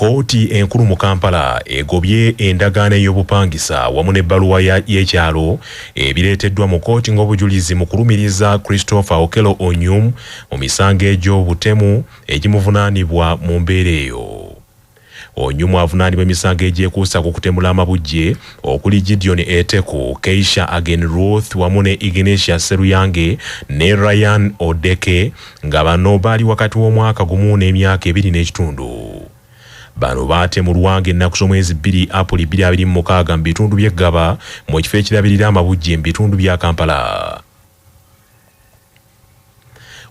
Kkooti enkulu mu Kampala egobye endagaano ey'obupangisa wamu n'ebbaluwa y'ekyalo ebireeteddwa mu kkooti ng'obujulizi mu kulumiriza Christopher Okello Onyum mu misango egy'obutemu egimuvunaanibwa mu mbeera eyo. Onyum avunaanibwa emisango egyekuusa ku kutemula amabujje okuli Gideon Eteku, Keisha Agenruth wamu ne Ignatius Seruyange ne Ryan Odeke nga bano baali wakati w'omwaka gumu n'emyaka ebiri n'ekitundu. Bano baatemulwa ng'ennaku z'omwezi 2 Apuli 2026 mu bitundu by'e Ggaba mu kifo ekirabirira amabujje mu bitundu bya Kampala.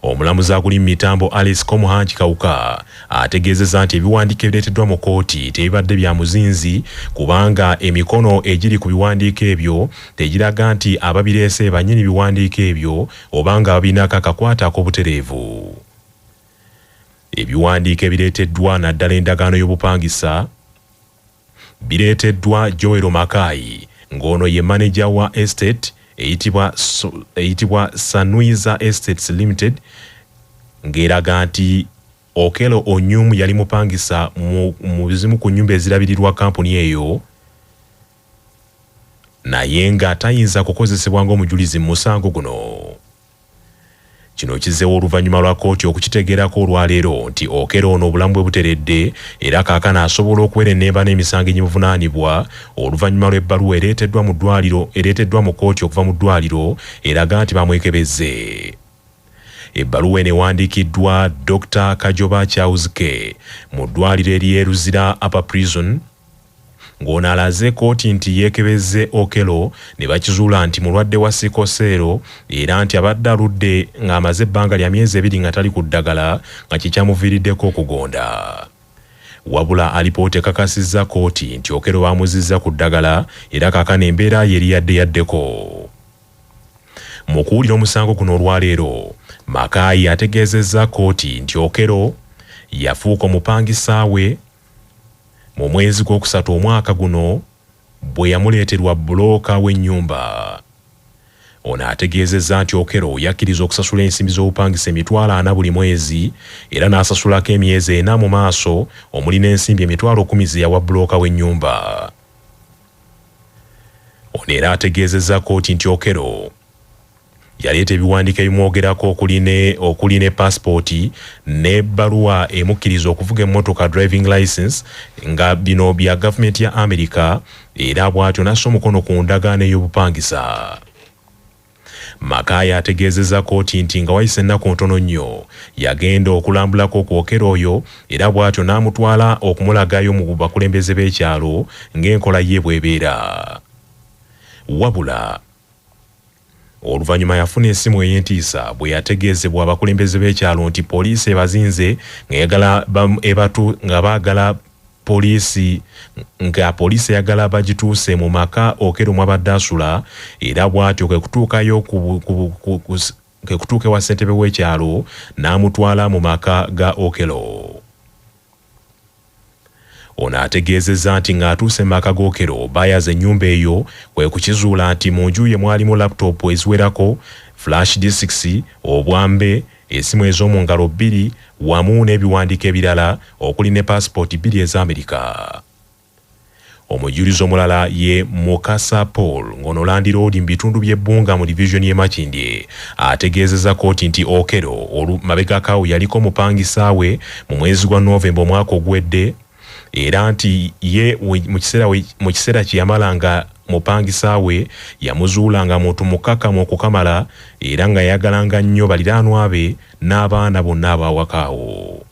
Omulamuzi aguli mu mitambo Alice Komuhangi Kawuka ategeezezza nti ebiwandiiko ebireeteddwa mu kkooti tebibadde bya muzinzi kubanga emikono egiri ku biwandiiko ebyo tegiraga nti ababireese bannyini biwandiiko ebyo oba nga babirinako akakwate ak'obutereevu. Ebiwandiiko ebireeteddwa naddala endagaano y'obupangisa bireeteddwa Joel Makayi ng'ono ye maneja wa estate eyitibwa Sanuiza Estates Limited ng'eraga nti Okello Onyum yali mupangisa mu zimu ku nnyumba ezirabirirwa kampuni eyo naye nga tayinza kukozesebwa ng'omujulizi mu musango guno. Kino kizzeewo oluvannyuma lwa kkooti okukitegeerako olwaleero nti Okello ono obulamu bwe buteredde era kaakano asobola okuwerennemba n'emisango egimuvunaanibwa oluvannyuma lw'ebbaluwa ereeteddwa mu ddwaliro ereeteddwa mu kkooti okuva mu ddwaliro eraga nti bamwekebezze. Ebbaluwa eno ewandiikiddwa Dr. Kajoba Charles K mu ddwaliro ery'e Luzira Upper Prison ng'ono alaze kkooti nti yeekebezze Okello ne bakizuula nti mulwadde wa sikoseero era nti abadde aludde ng'amaze ebbanga lya myezi 2 nga tali ku ddagala nga kikyamuviiriddeko okugonda. Wabula alipoota ekakasizza kkooti nti Okello baamuzizza ku ddagala era kaakano embeera ye eri yadde yaddeko. Mu kuwulira omusango guno olwaleero, Makayi ategeezezza kkooti nti Okello yafuuka omupangisa we mu mwezi gw'okusatu omwaka guno bwe yamuleeterwa bbulooka w'ennyumba. Ono ategeezezza nti Okello yakkiriza okusasula ensimbi z'obupangisa 400,000 buli mwezi era n'asasulako emyezi 4 mu maaso omuli n'ensimbi 10,000 ze yawa bbulooka w'ennyumba. Ono era ategeezezza kkooti nti Okello yaleeta ebiwandiiko ebimwogerako okuli ne paasipooti n'ebbaluwa emukkiriza okuvuga emmotoka driving license nga bino bya gavumenti ya Amerika era bw'atyo n'assa omukono ku ndagaano ey'obupangisa. Makayi ategeezezza kkooti nti nga wayise ennaku ntono nnyo yagenda okulambulako ku Okello oyo era bw'atyo n'amutwala okumulagayo mu bakulembeze b'ekyalo ng'enkola ye bw'ebeera. Wabula oluvannyuma yafuna essimu ey'entiisa bwe yategeezebwa abakulembeze b'ekyalo nti poliisi ebazinze ng'eyagala nga baagala poliisi nga poliisi eyagala bagituuse mu maka Okello mw'abadde asula era bw'atyo kwe kutuukayo kwe kutuuka ewa ssentebe w'ekyalo n'amutwala mu maka ga Okello. Ono ategeezezza nti ng'atuuse mu maka g'Okello baayaza ennyumba eyo kwe kukizuula nti mu nju ye mwalimu laptop eziwerako, flash disks, obwambe, essimu ez'omu ngalo 2 wamu n'ebiwandiiko ebirala okuli ne paasipooti 2 ez'Amerika. Omujulizi omulala ye Mukasa Paul ng'ono landiroodi mu bitundu by'ebbunga mu divizoni y'e Makindye ategeezezza kkooti nti Okello mabegako yaliko omupangisa we mu mwezi gwa Novemba omwaka oguwedde era nti ye mu kiseera kye yamala nga mupangisa we yamuzuula nga muntu mukkakkamu okukamala era nga yayagalanga nnyo baliraanwa be n'abaana bonna ab'awakaawo.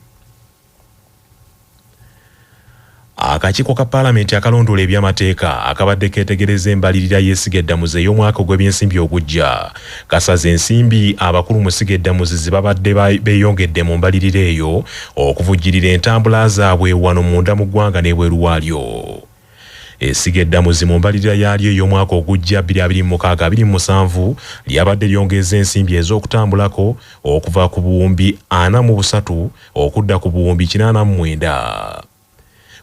Akakiiko ka Paalamenti akalondoola ebyamateeka akabadde keetegereza embalirira y'essiga eddamuzi ey'omwaka ogw'ebyensimbi ogujja kasaze ensimbi abakulu mu ssiga eddamuzi ze babadde beeyongedde mu mbalirira eyo okuvujjirira entambula zaabwe wano munda mu ggwanga n'ebweru waalyo. Essiga eddamuzi mu mbalirira yaalyo ey'omwaka ogujja 2026-2027 lyabadde lyongeza ensimbi ez'okutambulako okuva ku buwumbi 43 okudda ku buwumbi 89.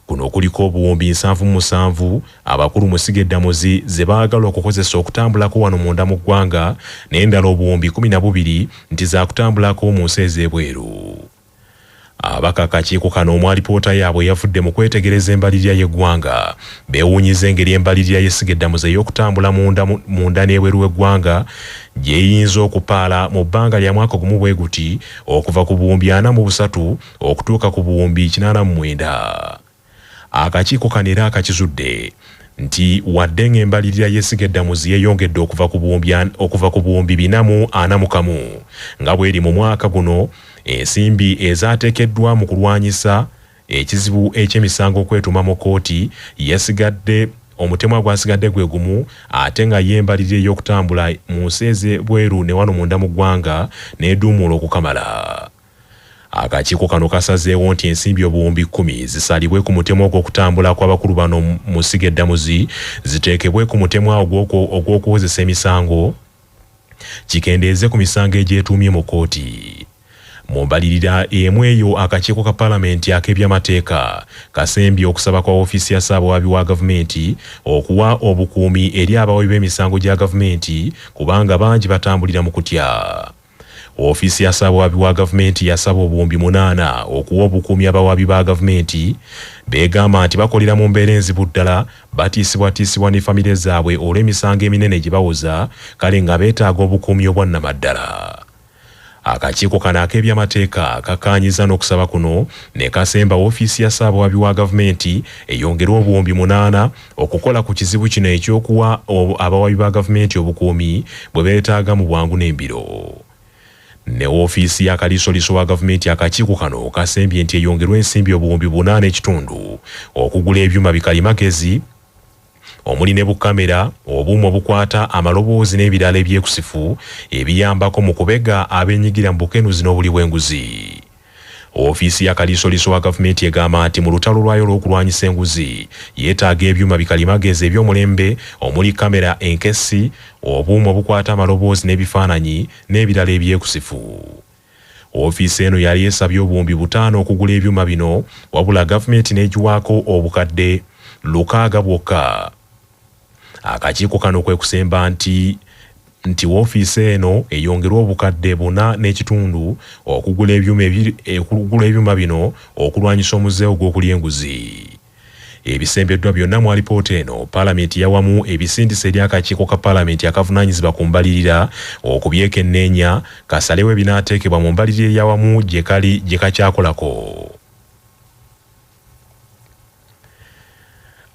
Kuno kuliko obuwumbi 77 abakulu mu ssiga eddamuzi ze baagala okukozesa okutambulako wano munda mu ggwanga n'endala obuwumbi 12 nti zaakutambulako mu nsi ez'ebweru. Abaka akakiiko kano mu alipoota yaabwe yavudde mu kwetegereza embalirira y'eggwanga beewuunyiza engeri embalirira y'essiga eddamuzi ey'okutambula munda n'ebweru w'eggwanga gy'eyinza okupaala mu bbanga lya mwaka gumu bwe guti okuva ku buwumbi 43 okutuuka ku buwumbi 89. Akakiiko kano era akakizudde nti wadde ng'embalirira y'essiga eddamuzi yeeyongedde okuva ku buwumbi 441 nga bw'eri mu mwaka guno, ensimbi ezaateekeddwa mu kulwanyisa ekizibu eky'emisango okwetuuma mu kkooti yasigadde omutemwa gwasigadde gwe gumu, ate nga ye embalirira ey'okutambula mu nsi ez'ebweru ne wano munda mu ggwanga n'eduumuula okukamala. Akakiiko kano kasazeewo nti ensimbi obuwumbi 10 zisalibwe ku mutemwa ogw'okutambula kw'abakulu bano mu ssiga eddamuzi ziteekebwe ku mutemwa ogw'okuwozesa emisango kikendeeze ku misango egyetuumye mu kkooti. Mu mbalirira emu eyo, akakiiko ka Paalamenti ak'ebyamateeka kasembye okusaba kwa ofiisi ya Ssaabawaabi wa gavumenti okuwa obukuumi eri abawabi b'emisango gya gavumenti kubanga bangi batambulira mu kutya. Ofiisi ya Ssaabawaabi wa gavumenti yasaba obuwumbi 8 okuwa obukuumi abawaabi ba gavumenti beegamba nti bakolera mu mbeera enzibu ddala, batiisibwatiisibwa ne famire zaabwe olw'emisango eminene gye bawoza, kale nga beetaaga obukuumi obwannamaddala. Akakiiko kano ak'ebyamateeka kakkaanyizza n'okusaba kuno ne kasemba ofiisi ya Ssaabawaabi wa gavumenti eyongerwe obuwumbi 8 okukola ku kizibu kino eky'okuwa abawaabi ba gavumenti obukuumi bwe beetaaga mu bwangu n'embiro. Ne ofiisi ya Kaliisoliiso wa gavumenti akakiiko kano kasembye nti eyongerwe ensimbi obuwumbi 8.5 okugula ebyuma bikalimagezi omuli ne bukamera, obuuma obukwata amaloboozi n'ebirala ebyekusifu ebiyambako mu kubega abeenyigira mu bukenuzi n'obuli bw'enguzi. Ofiisi ya Kaliisoliiso wa gavumenti egamba nti mu lutalo lwayo olw'okulwanyisa enguzi yeetaaga ebyuma bikalimagezi eby'omulembe omuli kamera enkessi, obuuma obukwata amaloboozi n'ebifaananyi n'ebirala ebyekusifu. Ofiisi eno yali esabye obuwumbi 5 okugula ebyuma bino, wabula gavumenti n'egiwaako obukadde 6 bwokka. Akakiiko kano kwe kusemba nti woofiisi eno eyongerwe obukadde 4.5 okugula ebyuma bino okulwanyisa omuze ogw'okulya enguzi. Ebisembeddwa byonna mu alipoota eno, Paalamenti yawamu ebisindise eri akakiiko ka Paalamenti akavunaanyizibwa ku mbalirira okubyekenneenya kasalewo ebinaateekebwa mu mbalirira eyawamu gye kakyakolako.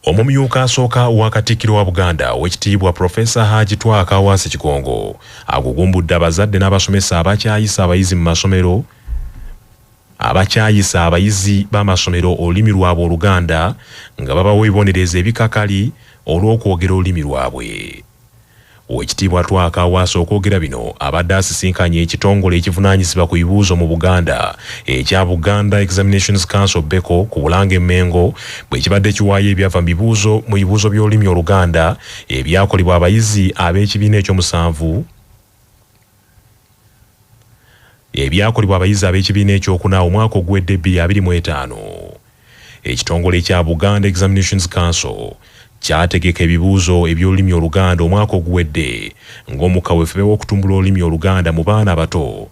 Omumyuka asooka wa Katikkiro wa Buganda Oweekitiibwa Profesa Haji Twaha Kaawaase Kigongo agugumbudde abazadde n'abasomesa abakyayisa abayizi mu masomero abakyayisa abayizi b'amasomero olulimi lwabwe Oluganda nga babawa ebibonerezo ebikakali olw'okwogera olulimi lwabwe. Oweekitiibwa Twaha Kaawaase okwogera bino abadde asisinkanye ekitongole ekivunaanyizibwa ku bibuuzo mu Buganda ekya Buganda Examinations Council BECO ku Bulange Mmengo bwe kibadde kiwaayo ebyava mu bibuuzo by'olulimi Oluganda ebyakolebwa abayizi ab'ekibiina ekyomusanvu ebyakolebwa abayizi ab'ekibiina ekyokuna omwaka oguwedde 2025. Ekitongole ekya Buganda Examinations Council kyategeka ebibuuzo eby'olulimi Oluganda omwaka oguwedde ng'omukaweefube w'okutumbula olulimi Oluganda mu baana abato,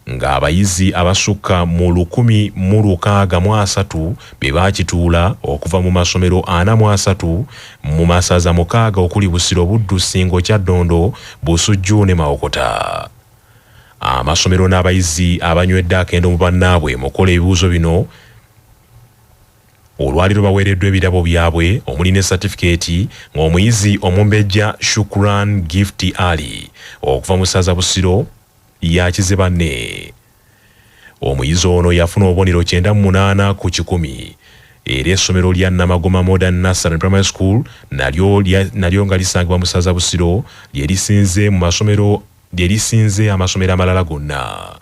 ng'abayizi abasukka mu 1,630 be baakituula okuva mu masomero 43 mu masaza 6 okuli Busiro, Buddu, Ssingo, Kyaddondo, Busujju ne Mawokota. Amasomero n'abayizi abanywedde akendo mu bannaabwe mu kukola ebibuuzo bino olwaleero baweereddwa ebirabo byabwe omuli ne satifikeeti ng'omuyizi omumbejja Shukran Gift Ali okuva mu ssaza Busiro yakize banne. Omuyizi ono yafuna obubonero 98 ku 100 era essomero lya Namagoma Modern Nursery Primary School nalyo nga lisangibwa mu ssaza Busiro lye lisinze amasomero amalala gonna.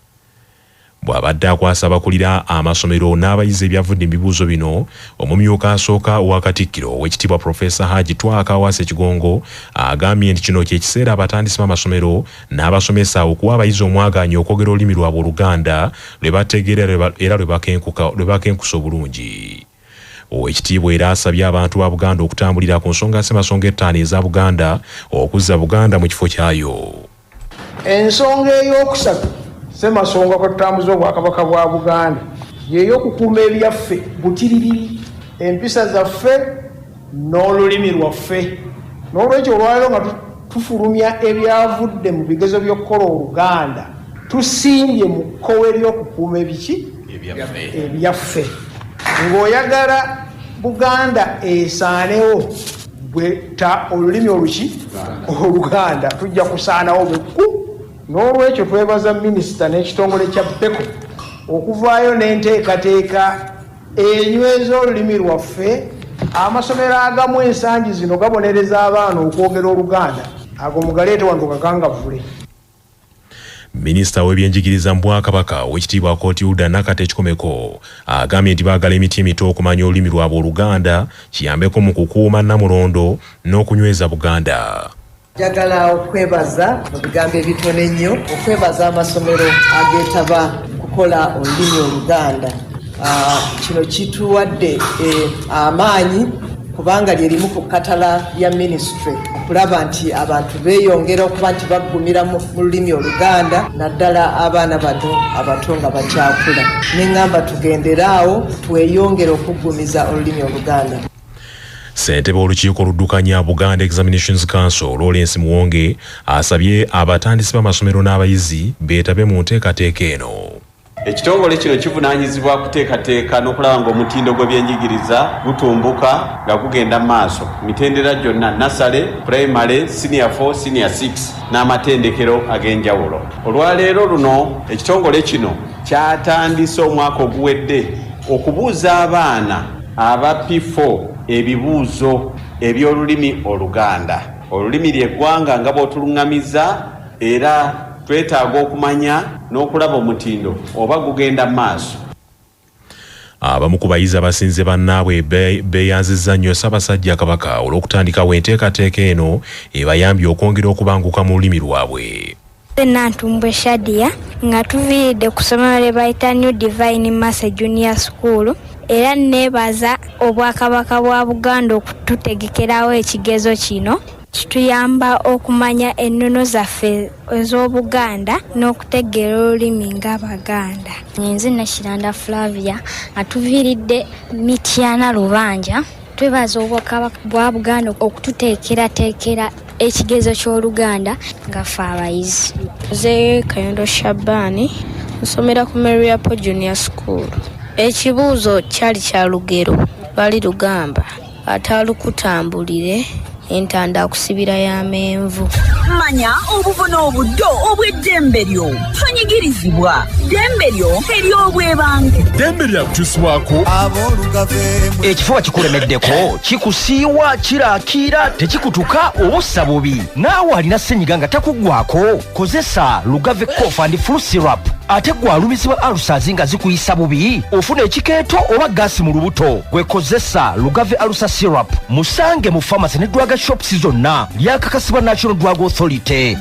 Bw'abadde akwasa abakulira amasomero n'abayizi ebyavudde mu bibuuzo bino, omumyuka asooka wa Katikkiro Oweekitiibwa Profesa Haji Twaha Kaawaase Kigongo agambye nti kino kye kiseera abatandisi b'amasomero n'abasomesa okuwa abayizi omwagaanya okwogera olulimi lwabwe Oluganda lwe bategeera era lwe bakenkusa obulungi. Oweekitiibwa era asabye abantu ba Buganda okutambulira ku nsonga ssemasonga 5 eza Buganda okuzza Buganda mu kifo kyayo. Ensonga ey'okusatu ssemasonga kwe tutambuza obwakabaka bwa Buganda Yeey'okukuuma ebyaffe butiribiri, empisa zaffe n'olulimi lwaffe. N'olwekyo olwaleero nga tufulumya ebyavudde mu bigezo by'okukola Oluganda, tusimbye mu kkowe ly'okukuuma ebiki? Ebyaffe. Ng'oyagala Buganda esaanewo, bwetta olulimi oluki? Oluganda. Tujja kusaanawo bwekku. N'olwekyo twebaza minisita n'ekitongole kya Beko okuvaayo n'enteekateeka enyweza olulimi lwaffe. Amasomero agamu ensangi zino gabonereza abaana okwogera Oluganda. Ago mugaleete wano tugakangavvule. Minisita w'ebyenjigiriza mu Bwakabaka, Oweekitiibwa Cotilda Nakate Kikomeko, agambye nti baagala emiti emito okumanya olulimi lwabwe Oluganda kiyambeko mu kukuuma Nnamulondo n'okunyweza Buganda. Njagala okwebaza mu bigambo ebitono ennyo, okwebaza amasomero ageetaba kukola olulimi Oluganda. Kino kituwadde amaanyi kubanga lye limu ku kkatala lya minisitule okulaba nti abantu beeyongera okuba nti baggumira mu lulimi Oluganda, naddala abaana bano abato nga bakyakula. Ne ŋŋamba tugendere awo tweyongere okuggumiza olulimi Oluganda. Ssentebe w'olukiiko oluddukanya Buganda Examinations Council, Lawrence Muwonge, asabye abatandisi b'amasomero n'abayizi beetabe mu nteekateeka eno. Ekitongole kino kivunaanyizibwa kuteekateeka n'okulaba ng'omutindo gw'ebyenjigiriza gutumbuka nga gugenda mu maaso ku mitendera gyonna, nnasale, pulayimale, siniya 4, siniya 6 n'amatendekero ag'enjawulo. Olwaleero luno ekitongole kino kyatandise omwaka oguwedde okubuuza abaana aba P4 ebibuuzo eby'olulimi Oluganda. Olulimi ly'eggwanga nga bw'otulung'amizza era twetaaga okumanya n'okulaba omutindo oba gugenda mu maaso. Abamu ku bayizi abasinze bannaabwe beeyanzizza nnyo Ssaabasajja Kabaka olw'okutandikawo enteekateeka eno ebayambye okwongera okubanguka mu lulimi lwabwe. Nantumbwe Shadia, nga tuviiridde ku ssomero lye bayita New Divine Mercy Junior School, era neebaza Obwakabaka bwa Buganda okututegekerawo ekigezo kino. Kituyamba okumanya ennono zaffe ez'Obuganda n'okutegeera olulimi ng'Abaganda. Nze Nakiranda Flavia, nga tuviiridde Mityana Lubanja. Twebaza Obwakabaka bwa Buganda okututeekerateekera ekigezo ky'Oluganda nga ffe abayizi. Nze Kayondo Shabani, nsomera ku Mariapo Junior School. Ekibuuzo kyali kya lugero, lwali lugamba ataalukutambulire entanda akusibira y'amenvu. Manya obuvuna obuddo obw'eddembe lyo. Tonyigirizibwa. Ddembe lyo ery'obwebange. Ddembe lyakutuusibwako Ekifuba kikulemeddeko, kikusiiwa, kiraakiira, tekikutuka oba bubi. Naawe alina ssenyiga nga takuggwako, kozesa Lugave Cough and Flu Syrup. Ate gwe alumizibwa ulcers nga zikuyisa bubi, ofuna ekikeeto oba gaasi mu lubuto, gwe kozesa Lugave Ulcer Syrup. Musange mu pharmacy ne drug shops zonna. Lyakakasibwa National Drug Authority.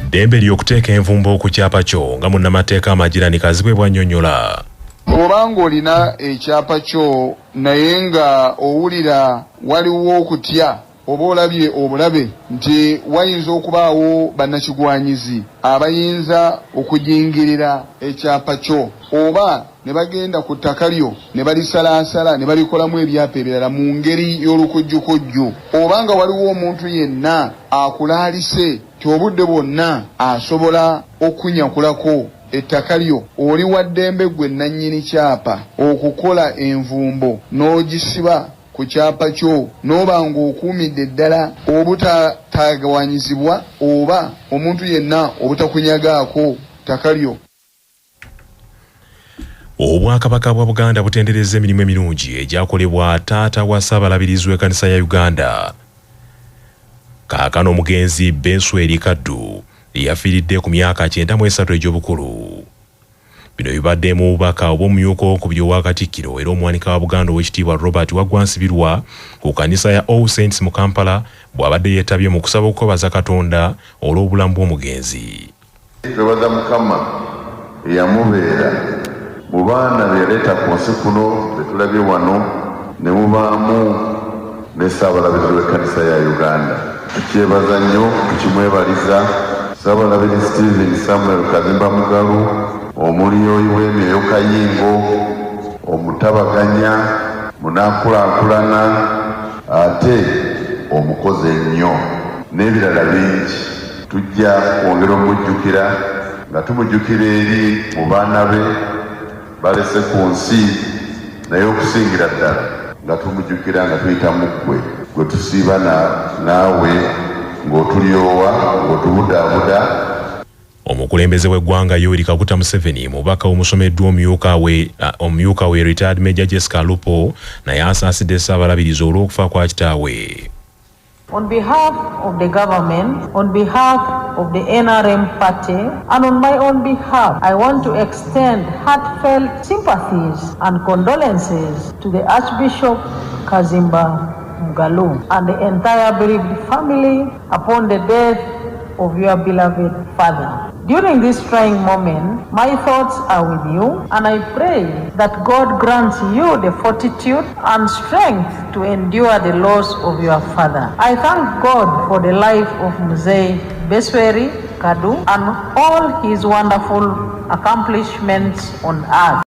Ddembe ly'okuteeka envumbo ku kyapa kyo nga munnamateeka Amagirani Kazibwe bw'annyonnyola. Bw'obanga olina ekyapa kyo naye nga owulira waliwo okutya oba olabye obulabe nti wayinza okubaawo bannakigwanyizi abayinza okujingirira ekyapa kyo oba ne bagenda ku ttaka lyo ne balisalaasala ne balikolamu ebyapa ebirala mu ngeri y'olukujjukujju, oba nga waliwo omuntu yenna akulaalise ti obudde bwonna asobola okunyakulako ettaka lyo, oli wa ddembe ggwe nannyini kyapa okukola envumbo n'ogisiba ku kyapa kyo n'oba ng'okuumidde ddala obutataagawanyizibwa oba omuntu yenna obutakunyagaako ttaka lyo. Obwakabaka bwa Buganda butenderezza emirimu emirungi egyakolebwa taata wa Ssaabalabirizi w'Ekkanisa ya Uganda, kaakano omugenzi Bensweri Kaddu, eyafiiridde ku myaka 93 egy'obukulu. Bino bibadde mu bubaka obw'omumyuka owokubiri owa Katikkiro era omuwanika wa Buganda, Oweekitiibwa Robert Waggwa Nsibirwa, ku kanisa ya All Saints mu Kampala, bw'abadde yeetabye mu kusaba okwebaza Katonda olw'obulamu bw'omugenzi. Twebaza Mukama eyamubeera mu baana be yaleeta ku nsi kuno betulabye wano, ne mubaamu ne Ssaabalabirizi w'Ekkanisa ya Uganda. Tukyebaza nnyo, tukimwebaliza. Ssaabalabirizi Stephen Samuel Kazimba Mugalu, omulyoyi w'emyoyo Kayingo. Omutabaganya, munankulaakulana, ate omukozi ennyo n'ebirala bingi. Tujja kwongera omujjukira nga tumujjukira eri mu baana be balese ku nsi, naye okusingira ddala nga tumujjukira nga tuyita mu ggwe gwe tusiiba naawe ng'otulyowa, ng'otubudaabuda. Omukulembeze w'eggwanga Yoweri Kaguta Museveni mu bubaka omusomeddwa omumyuka we retired Major Jessica Alupo naye asaasidde Ssaabalabirizi olw'okufa kwa kitaawe. On behalf of the government, on behalf of the NRM party, and on my own behalf, I want to extend heartfelt sympathies and condolences to the Archbishop Kazimba Mugalu and the entire bereaved family upon the death of your beloved father. During this trying moment, my thoughts are with you, and I pray that God grants you the fortitude and strength to endure the loss of your father. I thank God for the life of Mzee Besweri Kadu and all his wonderful accomplishments on earth.